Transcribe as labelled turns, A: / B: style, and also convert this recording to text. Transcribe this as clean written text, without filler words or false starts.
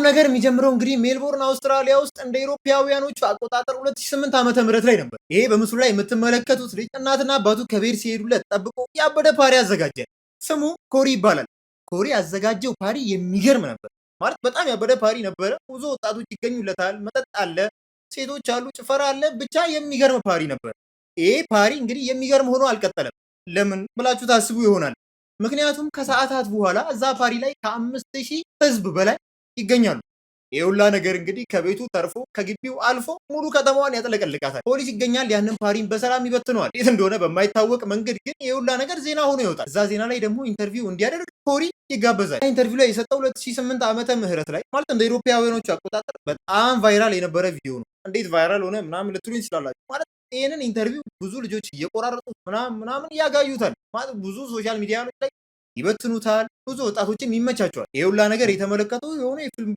A: ነገር የሚጀምረው እንግዲህ ሜልቦርን አውስትራሊያ ውስጥ እንደ ኢሮፓውያኖቹ አቆጣጠር 2008 ዓመተ ምህረት ላይ ነበር። ይሄ በምስሉ ላይ የምትመለከቱት ልጅ እናትና አባቱ ከቤት ሲሄዱለት ጠብቆ ያበደ ፓሪ አዘጋጀ። ስሙ ኮሪ ይባላል። ኮሪ ያዘጋጀው ፓሪ የሚገርም ነበር። ማለት በጣም ያበደ ፓሪ ነበረ። ብዙ ወጣቶች ይገኙለታል። መጠጥ አለ፣ ሴቶች አሉ፣ ጭፈራ አለ። ብቻ የሚገርም ፓሪ ነበር። ይሄ ፓሪ እንግዲህ የሚገርም ሆኖ አልቀጠለም። ለምን ብላችሁ ታስቡ ይሆናል። ምክንያቱም ከሰዓታት በኋላ እዛ ፓሪ ላይ ከ5,000 ህዝብ በላይ ይገኛሉ። ይህ ሁላ ነገር እንግዲህ ከቤቱ ተርፎ ከግቢው አልፎ ሙሉ ከተማዋን ያጥለቀልቃታል። ፖሊስ ይገኛል። ያንን ፓሪን በሰላም ይበትነዋል። የት እንደሆነ በማይታወቅ መንገድ ግን ይህ ሁላ ነገር ዜና ሆኖ ይወጣል። እዛ ዜና ላይ ደግሞ interview እንዲያደርግ ኮሪ ይጋበዛል። Interview ላይ የሰጠው 2008 ዓመተ ምህረት ላይ፣ ማለት እንደ ኢሮፓውያኖቹ አቆጣጠር በጣም viral የነበረ ቪዲዮ ነው። እንዴት viral ሆነ ምናምን ልትሉኝ ትችላላችሁ። ማለት ይህንን interview ብዙ ልጆች እየቆራረጡት ምናምን ምናምን ያጋዩታል። ማለት ብዙ social media ላይ ይበትኑታል። ብዙ ወጣቶችም ይመቻቸዋል። ይህ ሁላ ነገር የተመለከቱ የሆነ የፊልም